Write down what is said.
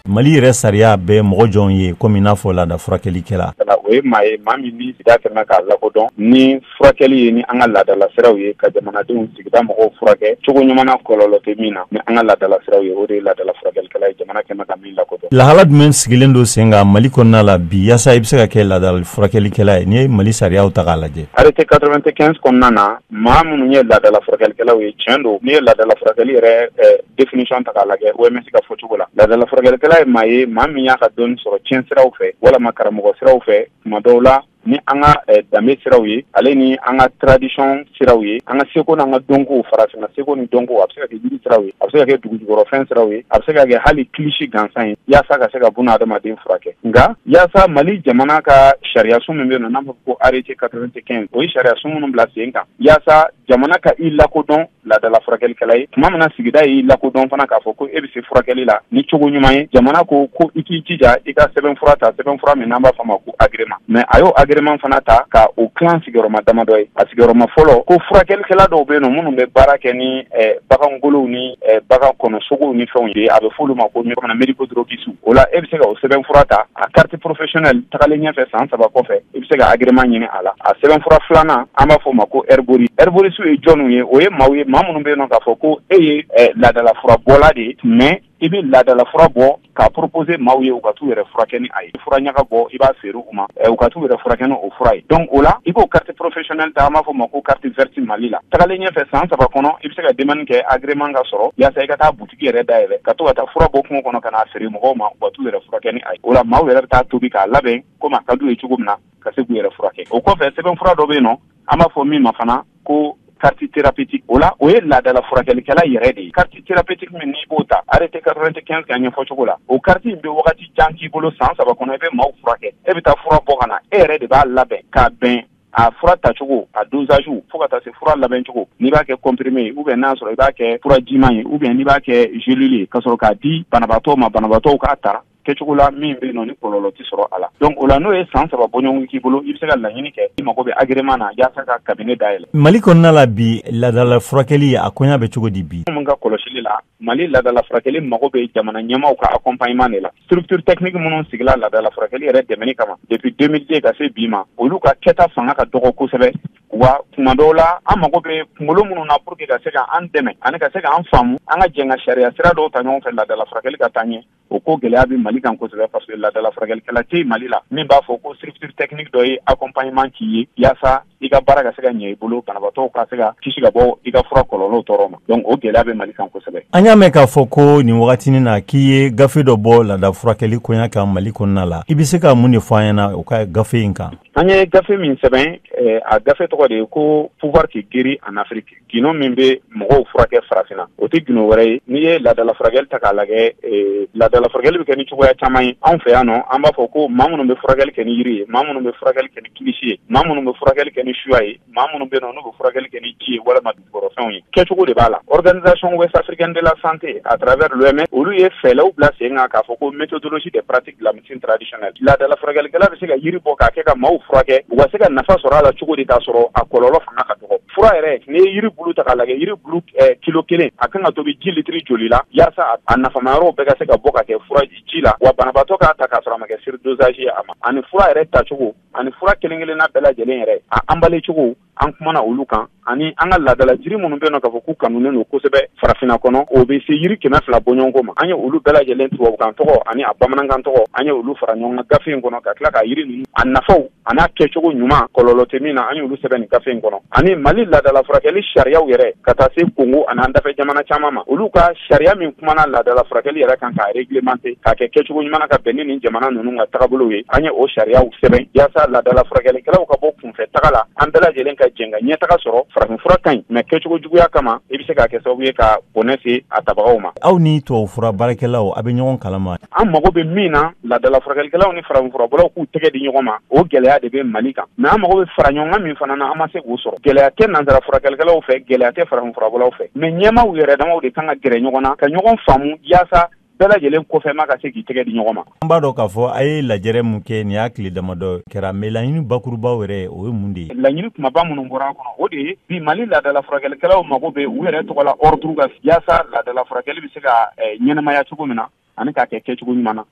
Mali yɛrɛ sariya bɛ mɔgɔ jɔn ye komi n'a fɔ laada furakɛlikɛla? O ye maa ye, maa min ni sigida kɛmɛ k'a lakodɔn ni furakɛli ye, ni an ka laadala siraw ye, ka jamanadenw, sigida mɔgɔw furakɛ cogo ɲuman na, kɔlɔlɔ tɛ min na, ni an ka laadala siraw ye, o de ye laadala furakɛlikɛla ye, jamana kɛmɛ ka min lakodɔn. Lahala jumɛn sigilen don sen kan Mali kɔnɔna la bi yaasa i bɛ se ka kɛ laadala furakɛlikɛla ye, n'i ye Mali sariyaw ta k'a lajɛ? Arrêté 95 kɔnɔna na, maa minnu ye laadala furakɛlikɛlaw ye, tiɲɛ don, n'i ye laadala furakɛli yɛrɛ définition ta k'a lajɛ OMS ka fɔcogo la, laadala furakɛlikɛla ye maa ye, maa min y'a ka dɔnni sɔrɔ tiɲɛ siraw fɛ walama karamɔgɔ siraw fɛ, tuma dɔw la ni an ka danbe siraw ye, ale ni an ka tradition siraw ye, an ka seko n'an ka dɔnko, farafinna seko ni dɔnko. A bɛ se ka kɛ yiri siraw ye, a bɛ se ka kɛ dugujukɔrɔfɛn siraw ye, a bɛ se ka kɛ hali kilisi gansan ye, yaasa ka se ka buna adamaden furakɛ. Nka yaasa Mali jamana ka sariyasun min bɛ yen nɔ, n'an b'a fɔ ko arrêté 95, o ye sariyasun minnu bila sen kan yaasa jamana ka i lakodɔn laadala furakɛlikɛla ye, tuma min na sigida y'i lakodɔn fana k'a fɔ ko e bɛ se furakɛli la ni cogo ɲuman ye, jamana ko ko i k'i jija i ka sɛbɛnfura ta, sɛbɛnfura min n'an b'a fɔ a ma ko agrément. Mais a y'o agrément fana ta ka o tilan sigiyɔrɔma damadɔ ye. A sigiyɔrɔma fɔlɔ, ko furakɛlikɛla dɔw bɛ yen nɔ minnu bɛ baara kɛ ni bagangolow ni bagan kɔnɔsogow ni fɛnw ye, a bɛ f'olu ma ko fana médico-droguiste. O la, e bɛ se ka o sɛbɛnfura ta, a carte professionnelle. Tagalen ɲɛfɛ, san 3 kɔfɛ, i bɛ se ka agrément ɲini a la. A sɛbɛnfura filanan, an b'a fɔ o ma ko herboriste. Herboriste ye jɔnniw ye? O ye maaw ye, maa minnu bɛ yen nɔ k'a fɔ ko e ye laadala furabɔla de ye, mais i bɛ laadala fura bɔ k'a proposer maaw ye, u ka t'u yɛrɛ furakɛ ni a ye. Fura ɲaga bɔ, i b'a feere u ma, u ka t'u yɛrɛ furakɛ ni o fura ye. Donc o la, i b'o carte professionnelle ta, an b'a fɔ o ma ko carte verte Mali la. Tagalen ɲɛfɛ, san 3 kɔnɔ, i bɛ se ka demande kɛ agrément ka sɔrɔ yaasa i ka taa butigi yɛrɛ dayɛlɛ, ka to ka taa fura bɔ kungo kɔnɔ ka n'a feere mɔgɔw ma, u ka t'u yɛrɛ furakɛ ni a ye. O la, maaw yɛrɛ bɛ taa tobi k'a labɛn komi a ka d'u ye cogo min na, ka se k'u yɛrɛ furakɛ. O kɔfɛ, sɛbɛnfura dɔ bɛ yen nɔ, an b'a fɔ min ma fana ko carte thérapeutique. O la, o ye laadala furakɛlikɛla yɛrɛ de ye. Carte thérapeutique min n'i b'o ta, arrêté 95 ka ɲɛfɔ cogo la, o carte in bɛ wagati jan k'i bolo, san 3 kɔnɔ, i bɛ maaw furakɛ. E bɛ taa fura bɔ ka na, e yɛrɛ de b'a labɛn k'a bɛn a fura tacogo, a dosage, fo ka taa se fura labɛn cogo, n'i b'a kɛ comprimé ye ou bien n'a sɔrɔ i b'a kɛ fura jiman ye ou bien n'i b'a kɛ gélule ye, ka sɔrɔ k'a di banabaatɔ ma, banabaatɔw k'a ta kɛcogo la min bɛ yen nɔ ni kɔlɔlɔ tɛ sɔrɔ a la. Donc o la, n'o ye san 3 bɔɲɔgɔn k'i bolo, i bɛ se ka laɲini kɛ, i mago bɛ agrément na yaasa ka cabinet dayɛlɛ. Mali kɔnɔna la bi, laadala furakɛli a koɲa bɛ cogo di bi? Mun ka kɔlɔsili la, Mali laadala furakɛli mago bɛ jamana ɲɛmaaw ka accompagnement de la. Structure technique minnu sigila laadala furakɛli yɛrɛ dɛmɛni kama depuis 2002 ka se bi ma, olu ka kɛta fanga ka dɔgɔ kosɛbɛ. Wa tuma dɔw la, an mago bɛ kunkolo minnu na pour que ka se ka an dɛmɛ ani ka se k'an faamu, an ka jɛn ka sariya sira dɔw ta ɲɔgɔn fɛ laadala furakɛli ka taa ɲɛ, o ko gɛlɛya bɛ Mali kan kosɛbɛ, parce que laadala furakɛlikɛla tɛ Mali la min b'a fɔ ko structure technique dɔ ye accompagnement k'i ye yaasa i ka baara ka se ka ɲɛ i bolo, banabaatɔw ka se ka kisi ka bɔ i ka fura kɔlɔlɔw tɔɔrɔ ma. Donc o gɛlɛya bɛ Mali kan kosɛbɛ. An y'a mɛn k'a fɔ ko nin wagatinin na k'i ye gafe dɔ bɔ laada furakɛli koɲa kan Mali kɔnɔna la. I bɛ se ka mun de fɔ an ɲɛna o ka gafe in kan? An ye gafe min sɛbɛn, a gafe tɔgɔ de ye ko Pouvoir qui guérit en Afrique, gundo min bɛ mɔgɔw furakɛ farafinna. O tɛ gundo wɛrɛ ye, n'i ye laadala furakɛli ta k'a lajɛ, laadala furakɛli bɛ kɛ ni cogoya caman ye anw fɛ yan nɔ. An b'a fɔ ko maa minnu bɛ furakɛli kɛ ni yiri ye, maa minnu bɛ furakɛli kɛ ni kilisi ye, maa minnu bɛ furakɛli kɛ ni suya ye, maa minnu bɛ yen nɔ n'u bɛ furakɛli kɛ ni ji ye walima dugukɔrɔfɛnw ye, kɛcogo de b'a la. Organisation ouest africaine de la santé, à travers l'OMS, olu ye fɛɛrɛw bila sen kan k'a fɔ ko méthodologie des pratiques de la médecine traditionnelle, laadala furakɛlikɛla bɛ se ka yiri bɔ k'a kɛ ka maaw furakɛ, u ka se ka nafa sɔrɔ a la cogo di k'a sɔrɔ a kɔlɔlɔ fanga ka dɔgɔ. Fura yɛrɛ, n'i ye yiri bulu ta k'a lajɛ, yiri bulu kilo 1, a kan ka tobi ji litiri joli la yaasa a nafama yɔrɔw bɛɛ ka se ka bɔ ka kɛ fura ji la, wa banabaatɔ k'a ta k'a sɔrɔ a ma kɛ surdosage ye a ma, ani fura yɛrɛ tacogo, ani fura kelen kelenna bɛɛ lajɛlen yɛrɛ a emballé cogo, an kumana olu kan. Ani an ka laadala jiri minnu bɛ yen nɔ k'a fɔ k'u kanunen don kosɛbɛ farafinna kɔnɔ, o bɛ se yiri 200 bɔɲɔgɔnko ma, an ye olu bɛɛ lajɛlen tubabukan tɔgɔ ani a bamanankan tɔgɔ, an ye olu fara ɲɔgɔn kan gafe in kɔnɔ, ka tila ka yiri ninnu a nafaw a n'a kɛcogo ɲuman, kɔlɔlɔ tɛ min na, an y'olu sɛbɛn nin gafe in kɔnɔ. Ani Mali laadala furakɛli sariyaw yɛrɛ, ka taa se Kongo ani an dafɛ jamana caman ma, olu ka sariya min kumana laadala furakɛli yɛrɛ kan k'a réglementer, k'a kɛ kɛcogo ɲuman na ka bɛn ni nin jamana ninnu ka tagabolow ye, an ye o sariyaw sɛbɛn yaasa laadala furakɛlikɛlaw ka bɔ kunfɛ taga la, an bɛɛ lajɛlen ka jɛn ka ɲɛtaga sɔrɔ. Farafinfura ka ɲi, mais kɛcogo juguya kama, i bɛ se k'a kɛ sababu ye ka bɔnɛ se a tabagaw ma. Aw ni tubabufura baarakɛlaw, a bɛ ɲɔgɔn kalama? An mago bɛ min na, laadala furakɛlikɛlaw ni farafinfurabɔlaw k'u tɛgɛ di ɲɔgɔn ma, o gɛlɛya de bɛ Mali kan. Mais an mago bɛ fara ɲɔgɔn kan min fana na, an ma se k'o sɔrɔ. Gɛlɛya tɛ nansara furakɛlikɛlaw fɛ, gɛlɛya tɛ farafinfurabɔlaw fɛ, mais ɲɛmaaw yɛrɛ damaw de kan ka gɛrɛ ɲɔgɔn na ka ɲɔgɔn faamu yaasa bɛɛ lajɛlen kɔfɛ ma ka se k'i tɛgɛ di ɲɔgɔn ma. An b'a dɔn k'a fɔ a ye lajɛrɛ mun kɛ nin y'a tile damadɔ kɛra, mais laɲini bakurubaw yɛrɛ, o ye mun de ye? Laɲini kumaba minnu bɔra a kɔnɔ, o de ye bi Mali laadala furakɛlikɛlaw mago bɛ u yɛrɛ tɔgɔ la ordre ka yaasa laadala furakɛli bɛ se ka ɲɛnamaya cogo min na. ani k'a kɛ kɛcogo ɲuman na.